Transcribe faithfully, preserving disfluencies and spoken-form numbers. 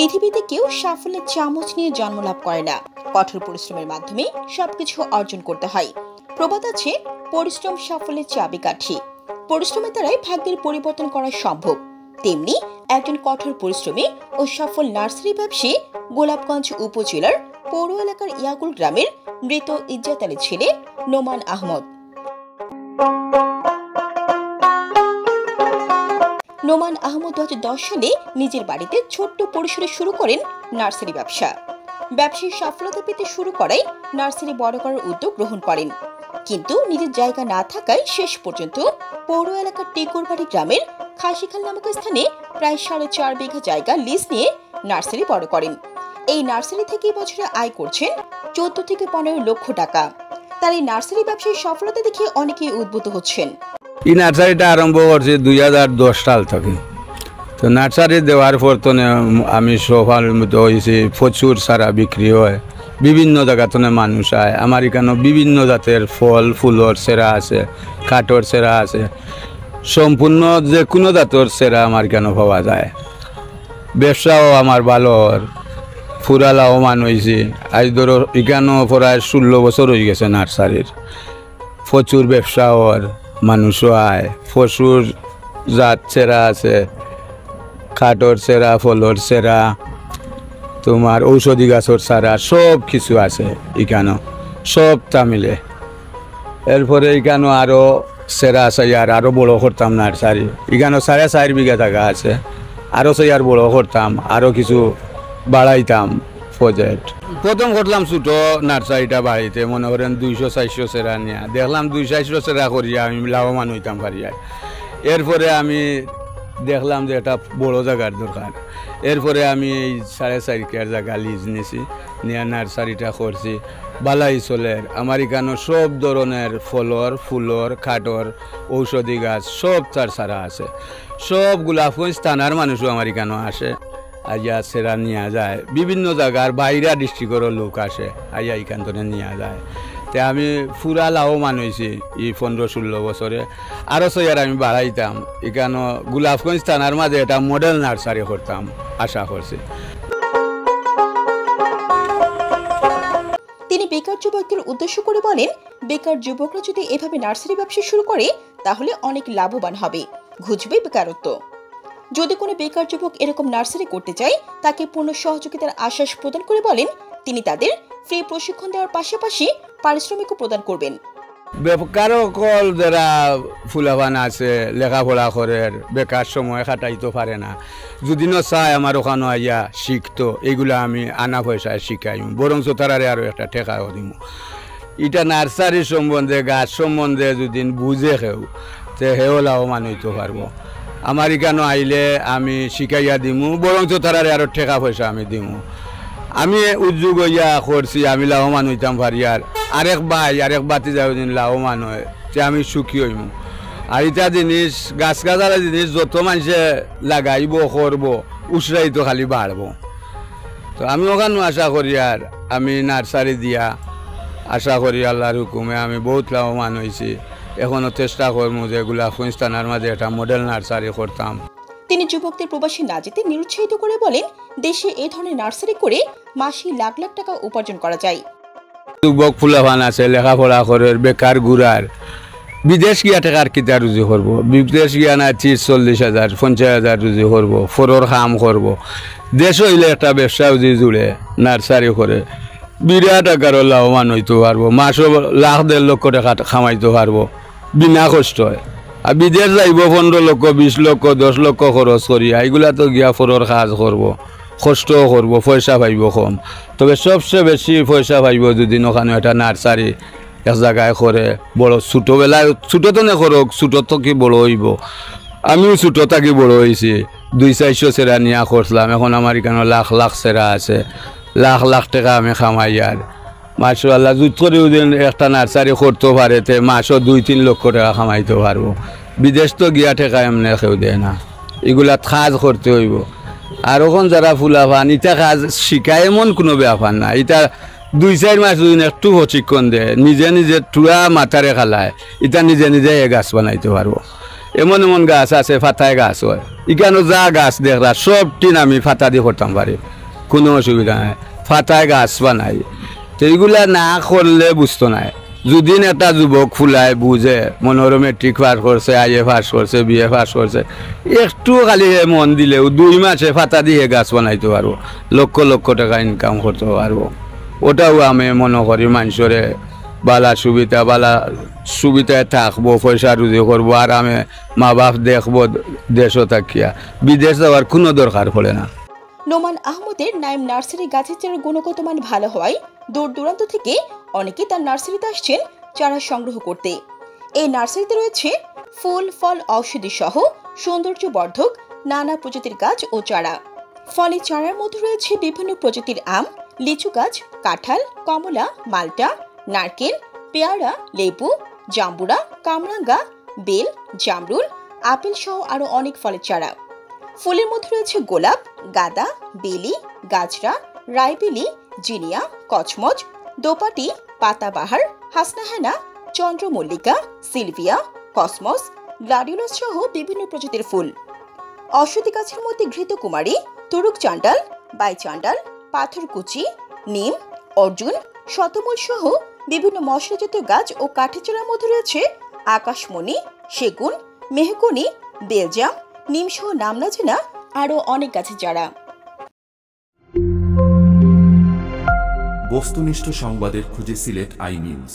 পৃথিবীতে কেউ সাফল্যের চামচ নিয়ে জন্ম লাভ করে না। কঠোর পরিশ্রমের মাধ্যমে সবকিছু অর্জন করতে হয়। প্রবাদ আছে, পরিশ্রম সাফল্যের চাবিকাঠি। পরিশ্রমের দ্বারাই ভাগ্যের পরিবর্তন করা সম্ভব। তেমনি একজন কঠোর পরিশ্রমী ও সফল নার্সারি ব্যবসায়ী গোলাপগঞ্জ উপজেলার পৌর এলাকার ইয়াকুল গ্রামের মৃত ইজ্জাত আলীর ছেলে নোমান আহমদ। নোমান আহমদ দু হাজার দশ সালে নিজের বাড়িতে ছোট্ট পরিসরে শুরু করেন নার্সারি ব্যবসা। ব্যবসায়িক সফলতা পেতে শুরু করায় নার্সারি বড় করার উদ্যোগ গ্রহণ করেন, কিন্তু নিজের জায়গা না থাকায় শেষ পর্যন্ত পৌর এলাকার টিকরবাড়ি গ্রামের খাসিখাল নামক স্থানে প্রায় সাড়ে চার বিঘা জায়গা লিজ নিয়ে নার্সারি বড় করেন। এই নার্সারি থেকে বছরে আয় করছেন চোদ্দ থেকে পনেরো লক্ষ টাকা। তার এই নার্সারি ব্যবসায় সফলতা দেখে অনেকেই উদ্বুদ্ধ হচ্ছেন। এই নার্সারিটা আরম্ভ করছি দুই হাজার দশ সাল থেকে। তো নার্সারি দেওয়ার পর তো নে-, আমি সফলান্বিত হয়েছি। প্রচুর চারা বিক্রি হয়, বিভিন্ন জায়গা থেকে মানুষ আয়। আমার এখানে বিভিন্ন জাতের ফল ফুলর চারা আছে, কাঠর চারা আছে, সম্পূর্ণ যে কোনো জাতর চারা আমার এখানে পাওয়া যায়। ব্যবসাও আমার ভালো অর, পুরা লাভবান হয়েছি। আজ ধরো এখানেও প্রায় ষোলো বছর হয়ে গেছে নার্সারির। প্রচুর ব্যবসা অর, মানুষও আয়। প্রচুর জাত চারা আছে, কাঠর চারা, ফলর চারা, তোমার ঔষধি গাছর চারা, সব কিছু আছে এখানে, সবতা মিলে। এরপরে এখানে আরো চারা আছে, আর আরো বড় করতাম নার্সারি। এখানে সাড়ে চার বিঘা জায়গা আছে, আরো চাই আর বড় করতাম, আরো কিছু বাড়াইতাম প্রজেক্ট। প্রথম করলাম ছোট নার্সারিটা বাড়িতে, মনে করেন দুইশো চারশো চারা নিয়া। দেখলাম দুই চারশো চারা করিয়া আমি লাভবান হইতাম পারি আর। এরপরে আমি দেখলাম যে একটা বড় জায়গার দরকার। এরপরে আমি এই সাড়ে চার একর জায়গা লিজ নিছি, নিয়া নার্সারিটা করছি। বালাই চলের। আমার এখানে সব ধরনের ফলর, ফুলর, কাঠর, ঔষধি গাছ সবতার চারা আছে। সব গোলাপগঞ্জ থানার মানুষও আমার এখানে আসে, আইয়া চারা নিয়া যায়। বিভিন্ন জায়গার বাইরা ডিস্ট্রিক্টরও লোক আসে, আইয়া এখান থেকে নিয়া যায়। তে আমি পুরা লাভবান হইছি এই পনেরো ষোলো বছরে। আরো চাই আর আমি বাড়াইতাম। এখানে গোলাপগঞ্জ থানার মাঝে একটা মডেল নার্সারি করতাম, আশা করছি। তিনি বেকার যুবকদের উদ্দেশ্য করে বলেন, বেকার যুবকরা যদি এভাবে নার্সারি ব্যবসা শুরু করে, তাহলে অনেক লাভবান হবে, ঘুচবে বেকারত্ব। যদি কোনো বেকার যুবক এরকম নার্সারি করতে চায়, তাকে পূর্ণ সহযোগিতার আশ্বাস প্রদান করে বলেন, তিনি তাদের ফ্রি প্রশিক্ষণ দেওয়ার পাশাপাশি পারিশ্রমিকও প্রদান করবেন। বেকার অকল যারা ফুলাফান আছে, লেখাপড়া করের, বেকার সময় কাটাইতো পারে না, যদি ন চায় আমার ওখানো আইয়া শিখতো, এইগুলা আমি আনা পয়সায় শিখাইমু, বরঞ্চ তারারে আরো একটা টেকাও দিমু। ইটা নার্সারি সম্বন্ধে, গাছ সম্বন্ধে যদি বুঝে কেউ, তে হেও লাভবান হইতো পারবো। আমার এখানো আইলে আমি শিখাইয়া দিমু, বরঞ্চ তারারে আরো টেকা পয়সা আমি দিমু। আমি উদ্যোগ হইয়া করছি, আমি লাভবান হইতাম পারি। আর আরেক ভাই, আরেক ভাতিজা যদি লাভবান হয়, তে আমি সুখী হইমু। আর ইটা জিনিস, গাছ গাছালা জিনিস যত মানুষে লাগাইবো, করবো, উৎসাহিত খালি বাড়বো। তো আমি ওখানো আশা করি, আর আমি নার্সারি দিয়া আশা করি আল্লাহর হুকুমে আমি বহুত লাভবান হইছি। এখনো চেষ্টা করমু যে গোলাপগঞ্জ থানার মাঝে একটা মডেল নার্সারি করতাম। তিনি যুবকদের প্রবাসে না যেতে নিরুৎসাহিত করে বলেন, দেশে এ ধরনের নার্সারি করে মাসে লাখ লাখ টাকা উপার্জন করা যায়। যুবক ফুলাফান আছে, লেখাপড়া করের, বেকার ঘুরার, বিদেশ গিয়া টেকার কিতা রুজি করবো? বিদেশ গিয়া না ত্রিশ চল্লিশ হাজার, পঞ্চাশ হাজার রুজি করবো, ফরর কাম করবো। দেশ হইলে একটা ব্যবসা যদি জুড়ে, নার্সারি করে, বিরাট আকারর লাভবান হইতো পারবো, মাসও লাখ দেড় লক্ষ টেকা কামাইতো পারবো বিনা কষ্টয়। আর বিদেশ যাইবো পনেরো লক্ষ, বিশ লক্ষ, দশ লক্ষ খরচ করিয়া, এইগুলা তো গিয়া ফরর কাজ করবো, কষ্টও করবো, পয়সা পাইবো কম। তবে সবচেয়ে বেশি পয়সা পাইবো যদি ওখানো একটা নার্সারি এক জায়গায় করে, বড় ছোটবেলায়, ছোট তনে করুক, ছোট থাকি বড় হইবো। আমিও ছোট থাকি বড় হইছি, দুই চারশো চারা নিয়া করছিলাম, এখন আমার এখানো লাখ লাখ চারা আছে, লাখ লাখ টেকা আমি কামাই। আর মাশাআল্লাহ, জুত করিও যদি একটা নার্সারি করতো পারে, তে মাসও দুই তিন লক্ষ টেকা কামাইতো পারবো। বিদেশ তো গিয়া টেকা এমনে কেউ দেয় না, এগুলাত কাজ করতে হইবো। আর ওখান যারা ফুলাফান, ইটা কাজ শিখায় এমন কোনো ব্যাপার না। ইটা দুই চাইর মাস যদি একটু প্রশিক্ষণ দেয়, নিজে নিজে টুরা মাথারে খালায়, ইটা নিজে নিজে এ গাছ বানাইতো পারবো। এমন এমন গাছ আছে, পাতায় গাছ হয়, ইখানো যা গাছ দেখরা সবটিন আমি ফাতা দি করতাম পারি, কুনু অসুবিধা নাই। ফাতায় গাছ বানাই, তো ইগুলা না করলে বুঝতো নায়। যুদিন একটা যুবক ফুলায় বুঝে, মনে করো মেট্রিক পাস করছে, আইএ পাস করছে, বিএ পাস করছে, একটু খালি হে মন দিলেউ দুই মাসে ফাতা দি হে গাছ বানাইতো পারবো, লক্ষ লক্ষ টেকা ইনকাম করতো পারবো। ওটাউ আমি মনে করি মানষরে বালা সুবিধা, বালা সুবিধায় থাকবো, পয়সা রুজি করবো, আরামে মা বাপ দেখবো দেশো থাকিয়া। বিদেশ যাওয়ার কুনু দরকার পড়ে না। নোমান আহমদের নাইম নার্সারি গাছের চারার গুণগত মান ভালো হওয়ায় দূর দূরান্ত থেকে অনেকে তার নার্সারিতে আসছেন চারা সংগ্রহ করতে। এই নার্সারিতে রয়েছে ফুল, ফল, ঔষধি সহ সৌন্দর্যবর্ধক নানা প্রজাতির গাছ ও চারা। ফলের চারার মধ্যে রয়েছে বিভিন্ন প্রজাতির আম, লিচু গাছ, কাঁঠাল, কমলা, মাল্টা, নারকেল, পেয়ারা, লেবু, জাম্বুরা, কামরাঙ্গা, বেল, জামরুল, আপেল সহ আরও অনেক ফলের চারা। ফুলের মধ্যে রয়েছে গোলাপ, গাঁদা, বেলি, গাজরা, রায়বেলি, জিনিয়া, কচমচ, দোপাটি, পাতাবাহার, হাসনাহেনা, চন্দ্রমল্লিকা, সিলভিয়া, কসমস, গ্লাডিওলাস সহ বিভিন্ন প্রজাতির ফুল। ঔষধি গাছের মধ্যে ঘৃতকুমারী, তুরুক চান্ডাল, বাইচান্ডাল, পাথরকুচি, নিম, অর্জুন, শতমূল সহ বিভিন্ন মশলাজাতীয় গাছ ও কাঠের চারার মধ্যে রয়েছে আকাশমণি, সেগুন, মেহগনি, বেলজাম, নিম সহ নাম না জানা আরও অনেক গাছের চারা। বস্তুনিষ্ঠ সংবাদের খোঁজে সিলেট আই নিউজ।